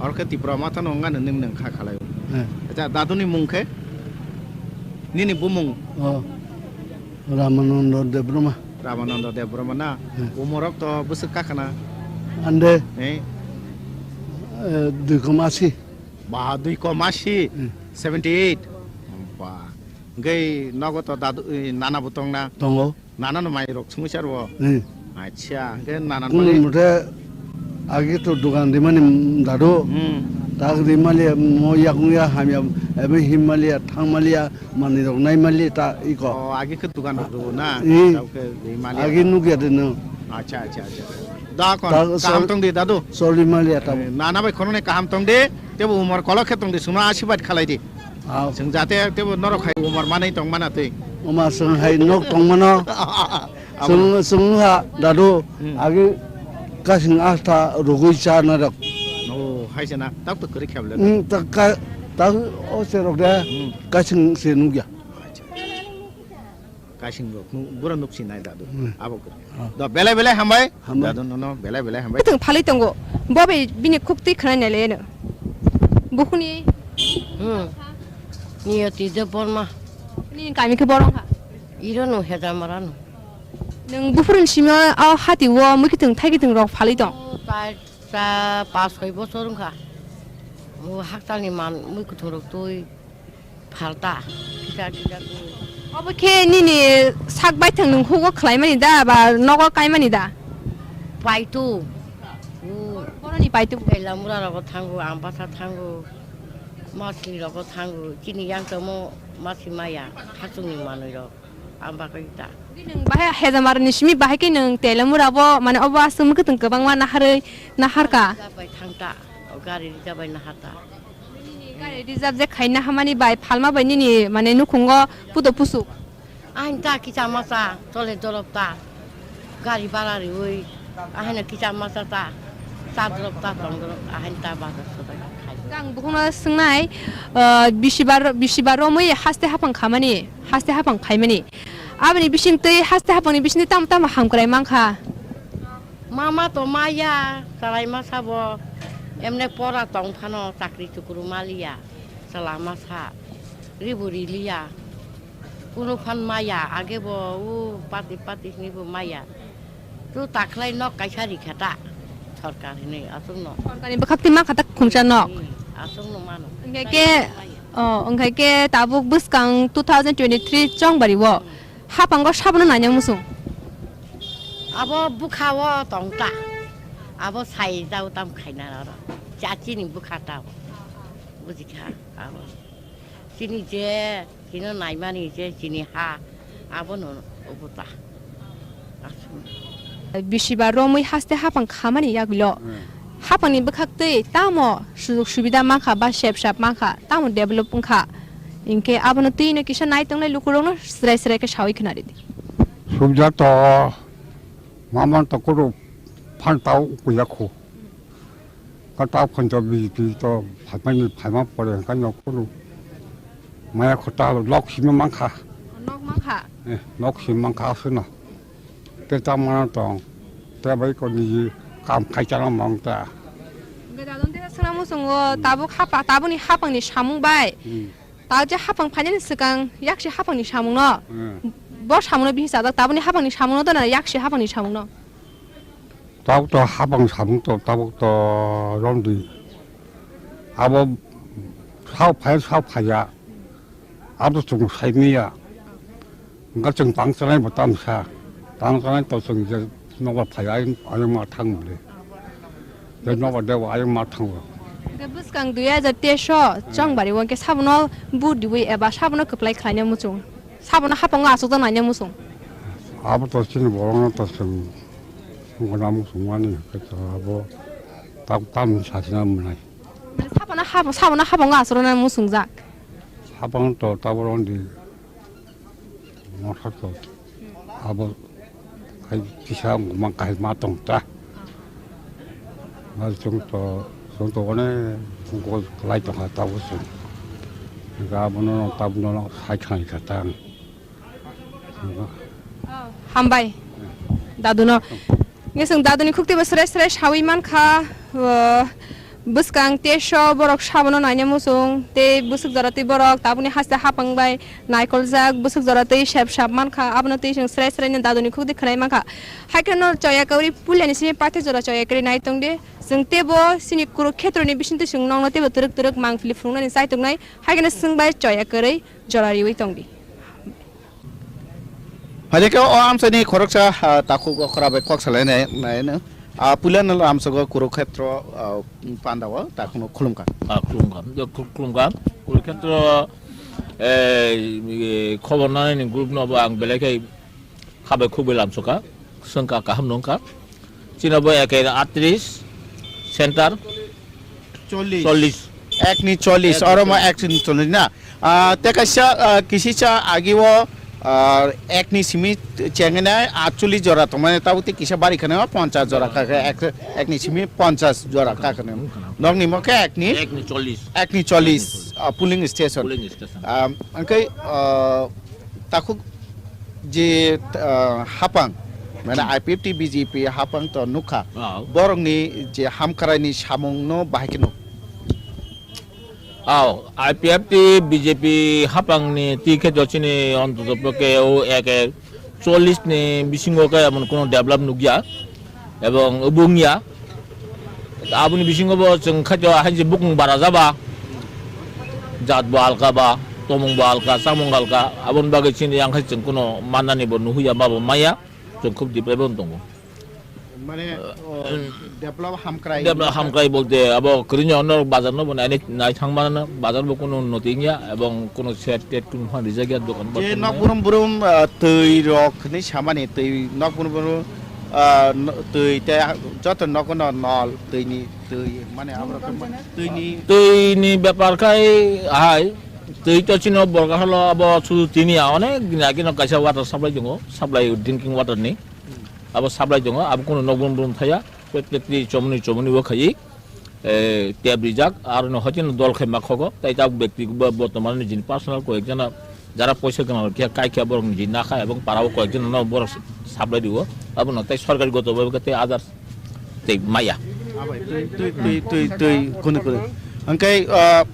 Oro khe Tipra Motha no wngano nwng nwng kha khalai. Hmm. Acha, daduni mung khe? Nini bumung? O, Ramananda Debbarma. Ramananda Debbarma na? Hmm. Umorok to bwswk kakhana? Ande. Eh? Eh, dui kom asi. Ba, dui kom asi, Hmm. seventy eight. Ba, hwnkhe nogo to dadu, eh, nana bo tongna? Tongo. Nana no mai rok sungwi sar bo? Hmm. Acha, hwnkhe nana Kunu mani mothe agi to dukan rimani dadu. Hmm. Tak rimali mo yakung ya hamya, ebe himmali ya, thangmali ya, manwi rok naimali ta iko. O, agi khe dukan rok rw na? Hmm. Tabuk khe rimali ya. Agi nukya de no. Acha, acha, acha. Da kon, Da kaham sol-, tong di, dadu. Solimali ya tabuk. Eh, nana bai khoroknwi kaham tong di, tebo umor kolok khe tong di, chwngno asibad khalai di. Aw. Chwng jate tebo norok hai umor manwi tong mana twi. Oma chwng hai nok tong mano. Abo. Chwng, chwng ha dadu Hmm. agi kasing asta rugui cha na rok. Oh, hai se na, tak to kwrwi khe bwle. Hmm, tak ka, tak o se rok de Hmm. kasing se nukya. Kaising rok, nu-, bura nuk sinai dadu. Hmm. Abo kwrwi. Ah. Do belai belai hambai. Hambai. Dadu nono belai belai hambai. Tong phalwi tongo. Bo bai bini khuk twi khwnai nai le no. Bukhuni. Hmm. Niyati Debbarma. Ni kami khe borong kha. Iro no Hejamara no. Nwng buphuruni simi o hati o mwkhitwng thaikitwng rok phalwi tong. O ta, ta pas soi bochor wngkha. O haktalni man mwkhitwng rok twi. Phalta, kisa kisa khe. Obo khe nini sak baithang nwng hugo khlaimani da ba nogo kaimani da? Paitu. Hmm. Boroni paitu. Tela mura rogo thango, Ambasa thango, Masli rogo thango, chini yang tomo masi maya, khachungni manwi rok, amba khe ta. Nwng bahai Hejamarni simi bahai khe nwng tela mura bo, mane obo aswk mwkhwtwng kwbangma naharwi naharka. Bai thangta, o gari rija bai naharta. Nini gari reserve je khaina hamani bai phalma bai nini mane nukhungo puto pusuk. Ahin ta kisa masa chole dorop ta gari bara riwi ahin kisa masa ta cha dorop ta tong dorop ahin ta bazar sodai khai. Ang bukhuna swngnai, ah, bisibar bisibar romwi haste hapang khamani haste hapang khaimani aboni bising twi haste hapangni bising twi tamo tamo hamkrai mankha. Mama to maya, chalaima sabo, emne pora tong phano chakri chukru maliya, chalama sa, ribu riliya, kunu phan maya, age bo u pati pati hini bo maya. Tu takhlai nok kaisa rikha ta, sorkar hini aswk no. Sorkarni bwkhak twi mankha ta khungsa nok. Hmm, aswk no mano. Hingke ke, oh, hingke ke tabuk bwskang two thousand twenty-three chongbari o. Hapango sabono nainang muchung. Abo bwkha o tong ta. Abo sai jao tam khaina oro. Cha chini bwkha ta. Bujikha abo. Chini je, chini naimani je, chini ha. Abono obo ta. Aswk. Bisibar romwi haste hapang khamani yagulo. Hmm. Hapangni bwkhak twi tamo sujok subida mankha ba sep sap mankha, tamo develop wngkha. Hinkhe abono twi no kisa nai tongnai lukurokno srai srai khe sawi khna ridi. Subja to mama to kuru phan tau kuya khu. Ka tau phan to B J P to phaimani phaima pore ka no kuru. Maya khota lok simi mankha. Nok mankha. Eh, nok simi mankha asuna. Te ta mano tong. Te bai ko ni kam khai chana mong ta. Gadadon te sangna musung o tabuk hapa tabuni hapang ni samung bai. Hmm. Tao je hapang phainani swkang yaksi hapangni samungno. Hmm. Bo samungno bini chajak tabukni hapangni samungno dona yaksi hapangni samungno. Tabuk to hapang samung to tabuk to romdi. Abo sao phai sao phaiya. Abo to chwng saimiya. Wngkha chwng tang chanai bo tamsa, tang chanai to chwng je nobar phai ayang, ayang ma thang mole. Je nobar debo ayang ma thang bo. Hwnkhe bwskang dui hajar teis o chongbari o hwnkhe sabono vote diwi eba sabono kwplai khlaina muchung. Sabono hapango aswk naina muchung. Abo to chini borokno to chwng wngna muchung mani hwnkhe to abo tam, tam sachina mwnai. Mane sabono hap-, sabono hapango aswk rwna muchungjak. Hapang to taboro di. Motha to abo hai kisa wngma kahima tong ta. Ba chwng to, chwng to one gol kwlai tongkha tabuk chwng. Ga abono tabukno sai khanai kha ta ang. Hambai. Daduno. Nge chwng daduni khukti bo srai srai sawi mankha, uh, bwskang teso borok sabono naina muchung, tei bwswk jora twi borok tabukni haste hapang bai naikoljak, bwswk jora twi sep sap mankha, abono twi chwng srai srai no daduni khukti khwnai mankha. Haikhe no choya kwrwi puilani simi pathe jora choya kwrwi nai tongdi, chwng teibo chini Kurukhetroni bisingtwi chwng nokno teibo twrwk twrwk mangpili phunuknani chai tongnai, haikhe no chwng bai choya kwrwi jora riwi tongdi. Phaikhe o amchaini khoroksa, ah, takhuk okra bai kok salainai, naino. Ah, puilano amchago Kurukhetra, ah, pandao takhukno khulumkha. Ah, khulumkha. Yo, khu-, khulumkha. Kurukhetra, eh, eh, khobor nanani group no bo ang belai khai khabai khukbai lamsokha. Swngkha kaham nungkha. Chini bo eke atris, center chollish. Chollish. Ekni chollish, ekni oro mo chollish. Ekni chollish na. Ah, te kaisa, ah, kisicha agi o, ah, ekni simi chengna atchollish jora tongmani, tabuk te kisa bari khana ponchas jora kha kha, ek, ekni simi ponchas jora kha khana. Nokni mo khe ekni, ekni chollish. Ekni chollish, ah, polling station. Polling station. Ah, angkai, ah, takhuk je, ah, hapang, mane I P F T B J P hapang to nukha. Ah. Borokni je hamkraini samungno bahai khe nuk. Ah, I P F T B J P hapangni twi khe do chini ontoto pokhe o eke chollish ni bisingo khe emon kono develop nukya. Ebong obo wngya. Aboni bisingo bo chwng khaito hai je bukung bara jaba. Jat bo alka ba, tomung bo alka, chamung alka. Aboni bagwi chini yang khai chwng kuno mannani bo nuhuya ba bo maya. Chwng khub develop wng tongo. Mane, o, develop hamkrai. Develop hamkrai bolte abo kwrwini ono bazar no bo nai, nai thang mano, bazar bo kuno unnoti wngya ebong kuno shed ted kuno phan rijak ya dokan. Je nok brum brum, ah, twi rok ni samani twi nok brum brum, ah, no-, twi te joto nok no nol twi ni twi mane abo rok twi ni. Twi ni bepar khai hai twi to chino borga holo abo sudu tini ya onek din agi no kaisa water supply tongo, supply drinking water ni abo supply tongo, abo kuno nok brum brum thaya, pet pet twi chomni chomni bo khai. Eh, tep rijak, aro no hoiteno dol khai ma khogo, tai tabuk bekti bo-, bortomani nijini personal koyek jona jara poisa gwnang rok khe kai khe borok niji nakha ebong para o koyek jona no borok supply rio, abono tai sorkari goto bai khe tai others tai maya. Abai, twi, twi, twi, twi, twi, kunu, kunu. Hwnkhe, ah,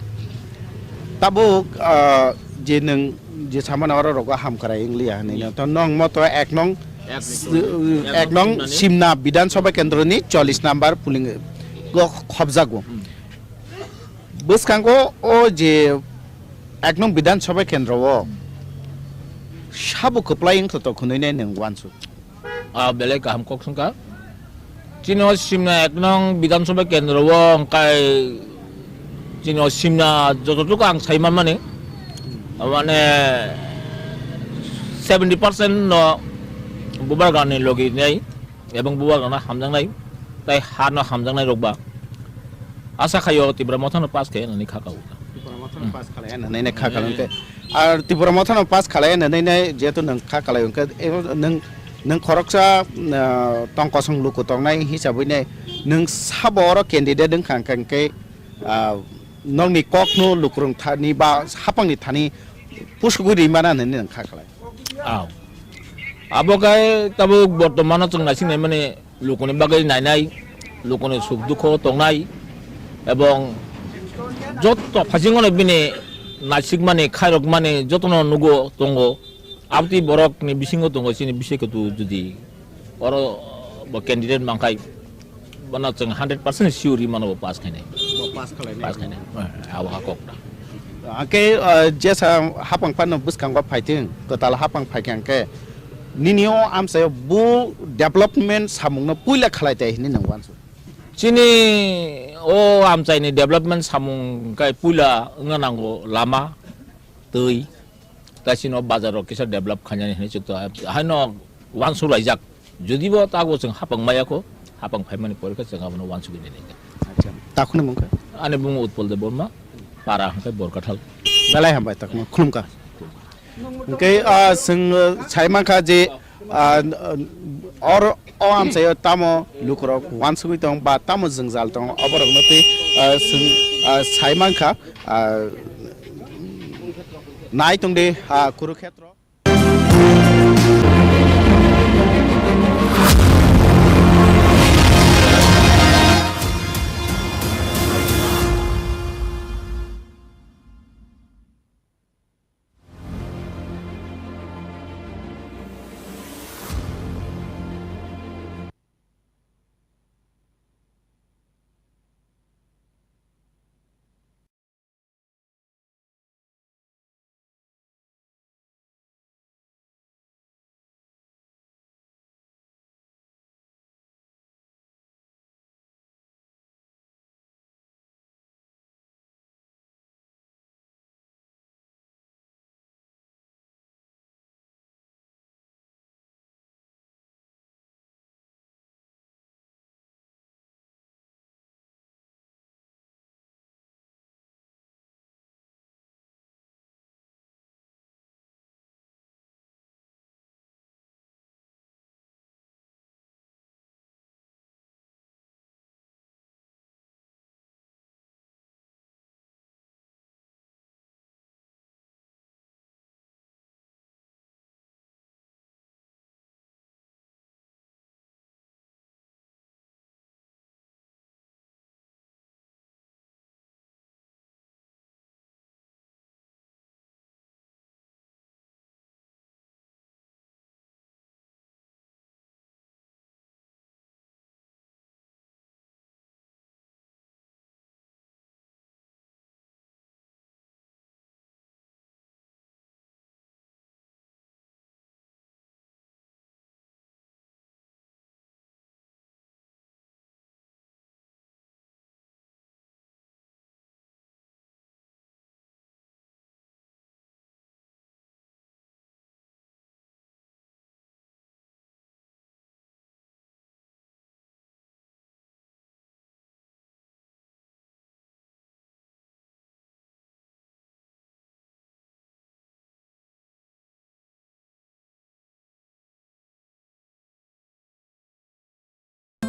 tabuk, ah, je nwng je samani oro rogo hamkrai wngliya hinwi no, to nong moto ek nong Ek nong Simna Bidhan Sabha Kendro ni chollish number polling o khobjago. Hmm. Bwskango o je ek nong Bidhan Sabha Kendro o sabo kwplai wngkha to khwnwi nai nwng uansuk. Ah, belai kaham kok swngkha. Chini o Simna ek nong Bidhan Sabha Kendro o hwnkhe chini o Simna jototuk ang sai manmani, mane seventy percent no bubar gana ni logi nai ebong bubar gana hamjaknai, tai ha no hamjaknai rok ba. Asa khaio Tipra Motha no pass khe nani kha kau. Tipra Motha Pass khalai hwnwi nai kha khalai hwnkhe. Ar Tipra Motha no pass khalai hwnwi nai jehetu nwng kha khalai hwnkhe, ebo nwng, nwng khoroksa, ah, tong kosong luku tongnai hisabwi nai nwng sabo oro candidate wngkha hwnkhe, ah, nokni kokno lukurok thani ba hapangni thani pusugwi rimana hwnwi nwng kha khalai. Ah. Abo khe tabuk bortomano chwng naising naimani lukuni bagwi nainai, lukuni suk dukho tongnai, ebong jotto phasingno bini naisikmani, khairokmani jotono nugo tongo. Aboni borokni bisingo tongo chini bisai kwtwi jodi oro bo candidate mankhai, bono chwng hundred percent sure ri mano bo pass khainai. Bo pass khalai nai. Pass khainai. Eh, abo ha kok da. Hwnkhe, eh, jesa hapang phano bwskango phaithwng, kwtal hapang phaikha hwnkhe nini o amchaio bo development samungno puila khalai tai hinwi nwng uansuk? Chini o amchaini development samung khe puila wngna nango lama, twi, tei chini o bazar rok kisa develop khainani hinwi chukto. Haino uansuk laijak. Jodi bo tago chwng hapang maya kho, hapang phaimani pore khe chwng abono uansugwi nai nai kha. Acha, takhukni mung kha? Ani bumung Utpal Debbarma, para hwnkhe Borkathal. Belai hambai takhukno khulumkha. Hwnkhe, ah, chwng, ah, sai mankha je, ah, or, o amchaio tamo lukurok uansugwi tong ba tamo jwngjal tong, oborokno tei, ah, chwng, ah, sai mankha, ah, nai tongdi, ah, Kurukhetro.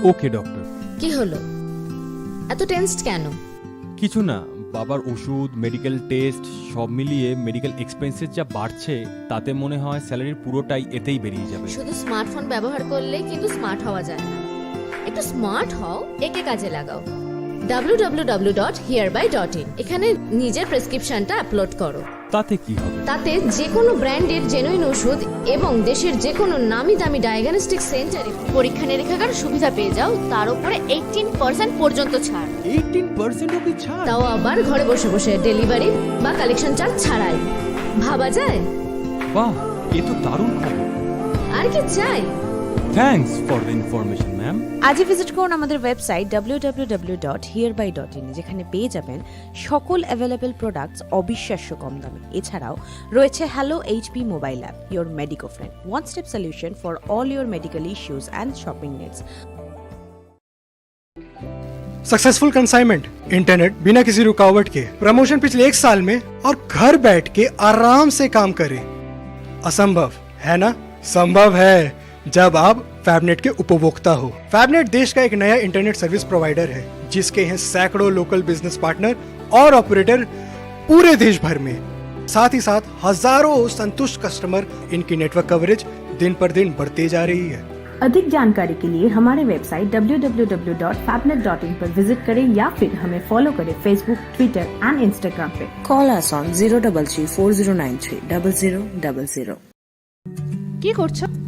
ওকে ডক্টর। কি হলো? এত টেন্সড কেন? কিছু না, বাবার ওষুধ, medical test, সব মিলিয়ে মেডিকেল এক্সপেন্সেস যা বাড়ছে, তাতে মনে হয় স্যালারির পুরোটাই এতেই বেরিয়ে যাবে। শুধু স্মার্টফোন ব্যবহার করলে কিন্তু স্মার্ট হওয়া যায় না। একটু স্মার্ট হও, একে কাজে লাগাও। ডাব্লিউ ডাব্লিউ ডাব্লিউ ডট হিয়ারবাই ডট ইন, এখানে নিজের প্রেসক্রিপশনটা আপলোড করো। তাতে কি হবে? তাতে যে কোনো ব্র্যান্ডের জেনুইন ওষুধ এবং দেশের যে কোনো নামি দামি ডায়াগনস্টিক সেন্টারে পরীক্ষা নিরীক্ষাগার সুবিধা পেয়ে যাও, তার উপরে এইটিন পার্সেন্ট পর্যন্ত ছাড়। এইটিন পার্সেন্ট অবধি ছাড়? তাও আবার ঘরে বসে বসে ডেলিভারি বা কালেকশন চার্জ ছাড়াই। ভাবা যায়? বাহ, এ তো দারুণ খবর। আর কি চাই? Thanks for the information, ma'am. আজই ভিজিট করুন আমাদের website W W W dot হিয়ারবাই ডট ইন, যেখানে পেয়ে যাবেন সকল অ্যাভেলেবল প্রোডাক্টস অবিশ্বাস্য কম দামে। এছাড়াও রয়েছে hello HP mobile app, Your Medico Friend, one step solution for all your medical issues and shopping needs. Successful consignment, internet बिना किसी रुकावट के, प्रमोशन पिछले एक साल में और घर बैठ के आराम से काम करें। असंभव है ना? संभव है, जब आप फैबनेट के उपभोक्ता हो। फैबनेट देश का एक नया इंटरनेट सर्विस प्रोवाइडर है, जिसके हैं सैकड़ों लोकल बिजनेस पार्टनर और ऑपरेटर पूरे देश भर में। साथ ही साथ हजारों संतुष्ट कस्टमर। इनकी नेटवर्क कवरेज दिन पर दिन बढ़ती जा रही है। अधिक जानकारी के लिए हमारे website W W W dot फैबनेट डॉट इन पर विजिट करें या फिर हमें फॉलो करें Facebook, Twitter and Instagram पे। Call us on zero double three four zero nine three double zero double zero। কি করছো?